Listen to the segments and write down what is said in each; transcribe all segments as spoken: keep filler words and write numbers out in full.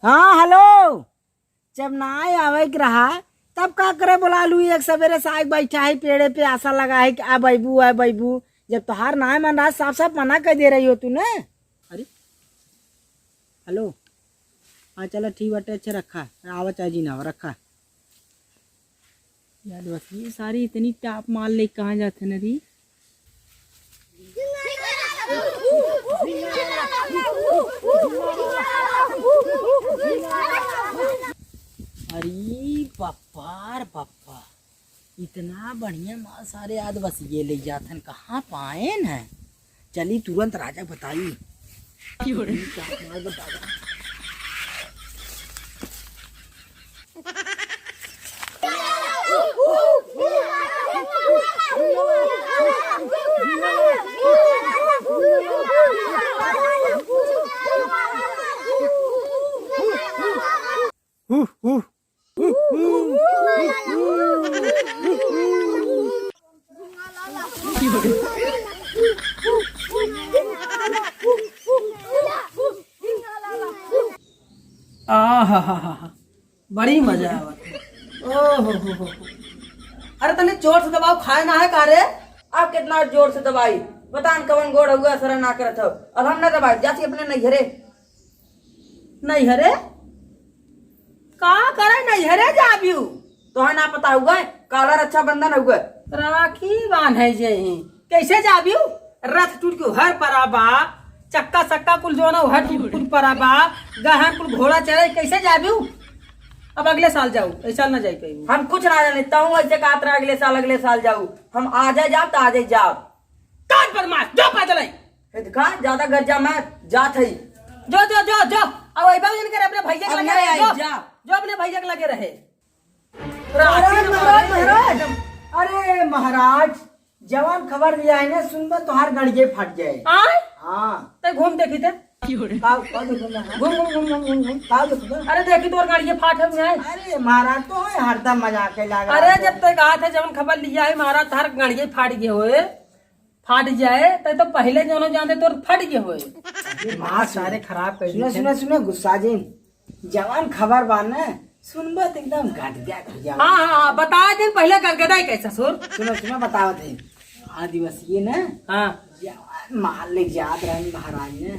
हाँ, हेलो। जब नाय आवे के रहा, तब का करे बोला लू? एक सवेरे से आके बैठा है पेड़े पे, आशा लगा है कि अब अइबू, अब अइबू। जब तोहार नाय मन रहा, साफ साफ मना कर दे रही हो तू ने। अरे, हेलो, हाँ चला ठीक बाटे, अच्छा रखा, आवा चाहे जी ना आवा, रखा। यार बस ये सारी इतनी टाप माल ले कहाँ जाते न रही? अरे बप्पा रे बप्पा, इतना बढ़िया माल सारे आदिवासी ये ले जाथन, कहाँ पाएन है? चली तुरंत राजा बताई। आहाहाहा, बड़ी मजा आवत है। ओ हो हो हो हो। अरे तनी जोर से दबाओ, खाए ना है का रे? अब कितना जोर से दबाई? पता न कवन गोड़ हुआ, असर ना करत हो। अब हम ना दबाई, जाती अपने नैहरे। नैहरे? का करे नैहरे जाबियू? तोहे ना पता हुआ, काला रक्षाबंधन हुआ। राखी बांधे जइहीं। कैसे जाबियू? रथ टूट के हर परा बा, चक्का सक्का कुल जोना हर टूट टूट परा बा, गहन कुल घोड़ा चढ़े, कैसे जाबियू? अब अगले साल जाऊ, इस साल ना जाई पाई। हम कुछ ना जाने, तहूँ ऐसे कहत रहा अगले साल, अगले साल जाऊ। हम आजे जाब त आजे जाब। काट बदमाश, जो पैदल आई। ए, देखा, ज्यादा गरजा मत, जात हई। जो, जो, जो, जो। अब वही बाबू इनकर अपने भैया के अब लगे नहीं रहे, आई, जो। जा। जो अपने भैया के लगे रहे। अरे महाराज, महाराज, अरे महाराज, जवान खबर लिया है ना, सुनबा तोहार गड़िये फट जाए। आय? हाँ। ते घूम देखी ते। का, का देखो महाराज? घूम, घूम, घूम, घूम, घूम, घूम। का देखो? अरे देखी तोर गड़िये फाट है, नहीं? अरे महाराज, तो है हरदम मजाक है लागा अरे तो। जब ते कहा था जवान खबर लिया है महाराज, तार गड़िये फाट गए होए। फाट जाए, त तो पहिले जौनो जान दे तोर फट गए होए। ये माँ सारे खराब कर सुनो, दिए। सुनो, सुनो, गुस्सा जिन। जवान खबर बा न, सुनबा त एकदम गदगद हो जाओ। हाँ, हाँ, हाँ, बता दिन पहिले गदगदाई कैसे ससुर? सुनो, सुनो, बतावत है। आदिवासी ये न, हाँ। जवान माल ले जात रहन महाराज ने।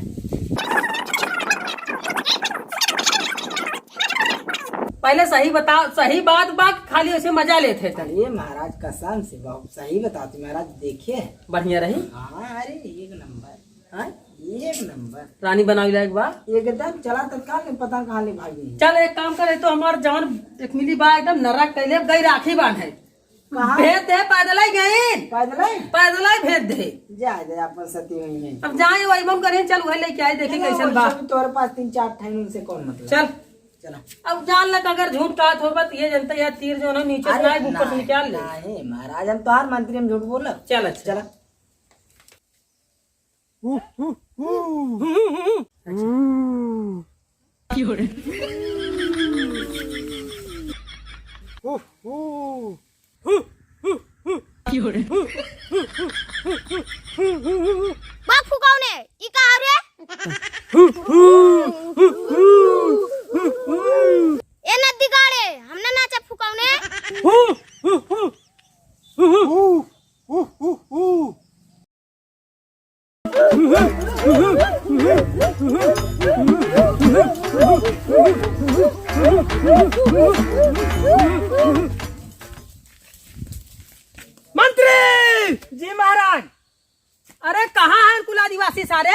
पहिले सही बताओ, सही बात बा कि खाली उसे मजा लेत है तनी? अरे महाराज, कसम से बहुत सही बताती महाराज, देखे है। बढ़िया रही? हाँ, अरे एक नंबर। हाँ? एक नंबर। रानी बनावे लायक बा? एकदम चला तत्काल में पता कहाँ ले भागी। चल एक काम करे तो हमार जवान एक मिली बा एकदम नरक कैले गई राखी बांधे। कहाँ? भेज दे, पैदल ही गई। पैदल ही? पैदल ही भेज दे। जा, जा, अपन सती हुई है। अब जाए वही मन करें, चल वही लेके आई, देखी चलो, कैसन बा। वैसे भी तोरे पास तीन चार ठाइन, उनसे कौन मतलब? चल। चला। अब जान लग अगर झूठ कहत होबा त ये जनता यार तीर जो ना नीचे से अरे ना ऊपर से नहीं, निकाल ले। नहीं महाराज, हम तोहार मंत्री, हम झूठ बोलब? चल अच्छा। चला। हू, हू, हू। हू, हू, हू। अच्छा। हू। हू, हू। बाप फुकाउने, ई का रे? ए नदी गाड़े, हमने नाचा फुकाउने। मंत्री! जी महाराज। अरे कहाँ हैं कुल आदिवासी सारे?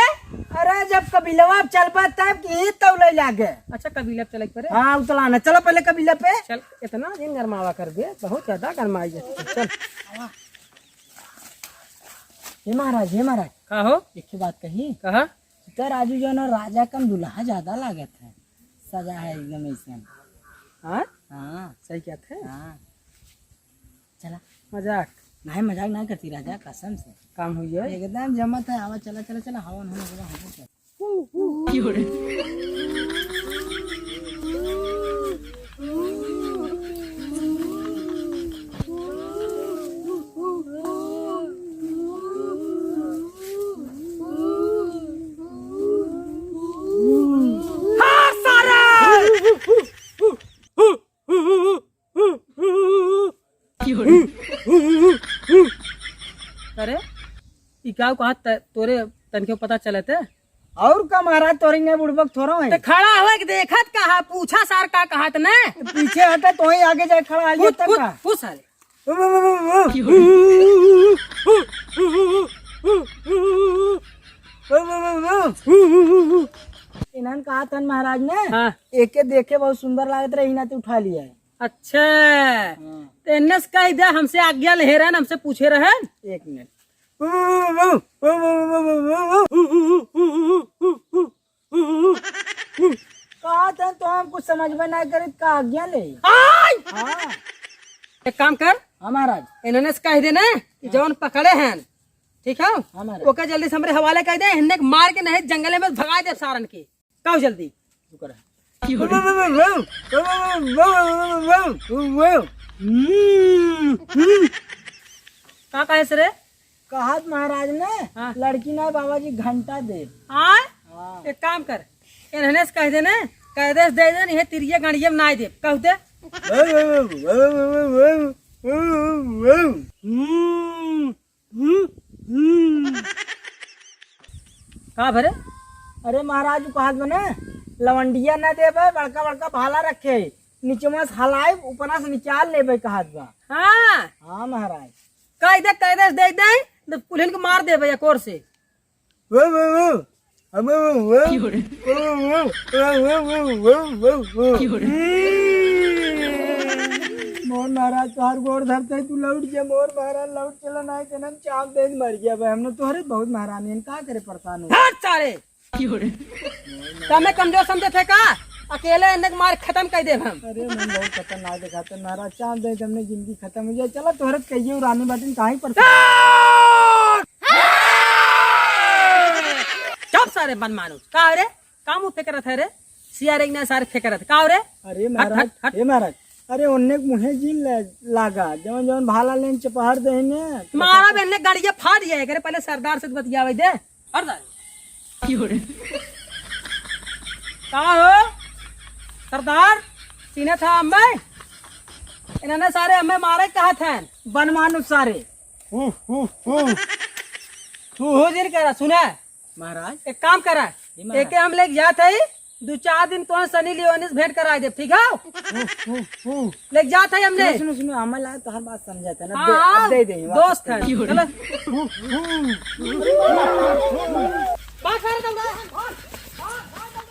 अरे जब कबीलवा चलबा तब की तौले लागे। अच्छा कबीला पे चले के पड़े? हाँ उतला ना, चलो पहले कबीला पे। चल इतना दिन गरमावा कर दे, बहुत ज्यादा गरमाई जाती है। चल। हे महाराज, हे महाराज। का हो? एक ठे बात कही। कहा? तो राजू जो ना राजा कम दुल्हा ज्यादा लागत है, सजा है एकदम ऐसे। हाँ? हाँ। सही कहत है? हाँ। चला। मजाक। नहीं, मजाक नहीं करती राजा, कसम से। काम हुई है? एकदम जमत है। आवा, चला, चला, चला, हवा, हवा, हवा, हवा, चला। अरे, ई का कहत त-, तोरे तनके पता चलत है? और का महाराज, तोरे ने बुड़बक थोड़ा है। त खड़ा होए के देखत का है, पूछा सार का कहत ने? पीछे हटा, तो ही आगे जाए खड़ा है, ये पूछ, तक पूछ, का? पूछ साले। इन्हन कहा थन महाराज ने, हाँ। एके देखे बहुत सुंदर लागत रहे, इन्हन ते उठा लिया है। अच्छा, हाँ। तो इन्हें से कह दे, हमसे आज्ञा ले रहन, हमसे पूछे रहन। एक मिनट। कहा था तो हम कुछ समझ में नहीं करित, का आज्ञा ले? आय! हाँ। एक काम कर, हाँ महाराज। इन्हें से कह देना कि हाँ। जौन पकड़े हैं, ठीक है? हाँ महाराज। ओके जल्दी से हमरे हवाले कह दे, इन्हें मार के नहीं जंगले में भगा दे सारन के। कहो जल्दी। शुक्र है। का कहे से रे? कहत महाराज ने, हाँ। लड़की ना बाबा जी घंटा दे। आय? हाँ। एक काम कर, इन्हने से कह देने, कह दे, दे दे, इहे तिरिये गणिये में नाय दे, कह दे। हम्म, हम्म, हम्म। का भरे? अरे महाराज, उ कहत बा ना, लवंडिया ना देबे, बड़का बड़का भाला रखे, नीचे में से हलाए, ऊपरा से निकाल लेबे कहत बा। हाँ। हाँ महाराज। कह दे, कह दे, दे दे, तो पुलिन को मार देबे एक ओर से। मोर महाराज, तोहार गोड़ धरते, तू लौट जा, मोर महाराज, लौट चला, नाहीं तो हम चाप दे मर गया भाई। हमने तोहरे बहुत महारानी हैं, का करे परेशान हो? हट सारे! तमे कमजोर समझे थे का? अकेले इन्हें मार खत्म कर देब हम। अरे, मन बहुत खतरनाक दिखाते महाराज, चाप दे, हमने जिंदगी खत्म हो जाए। चला, तोहरे कहिए रानी बाटिन, काहे परेशान? चुप सारे बन मानुस। का रे? का मुंह फेंक रहा था रे? सियारे के ना सारे फेंक रहा था। का रे? अरे हट, महाराज, हट, हट। हे महाराज, अरे ओन्ने के मुंहे जिन ले-, लागा, जवन जवन भाला लेन चपहर दे ने। मारा बहन ने गाड़िया फाड़ दिया है, करे पहले सरदार से बतियावे दे। हट जा। का हो? सरदार, सीने था अम्मे? इन्होंने सारे अम्मे मारे कहा था। बन मानुस सारे। हु, हु, हु। तू हो जिन करा, सुना? महाराज। एक काम करा, जी महाराज। एके हम लेके जात हई, दो चार दिन तो सनी लियोनी से भेंट कराई देब, ठीक है? हु, हु, हु। लेके जात हई हमने। सुनो, सुनो, सुनो, हमें लगा तोहर बात समझा था ना, हाँ, दे, हाँ, अब दे दे, वापस दोस्त कर है, दे। चलो। हु, हु। बात कर दो ना।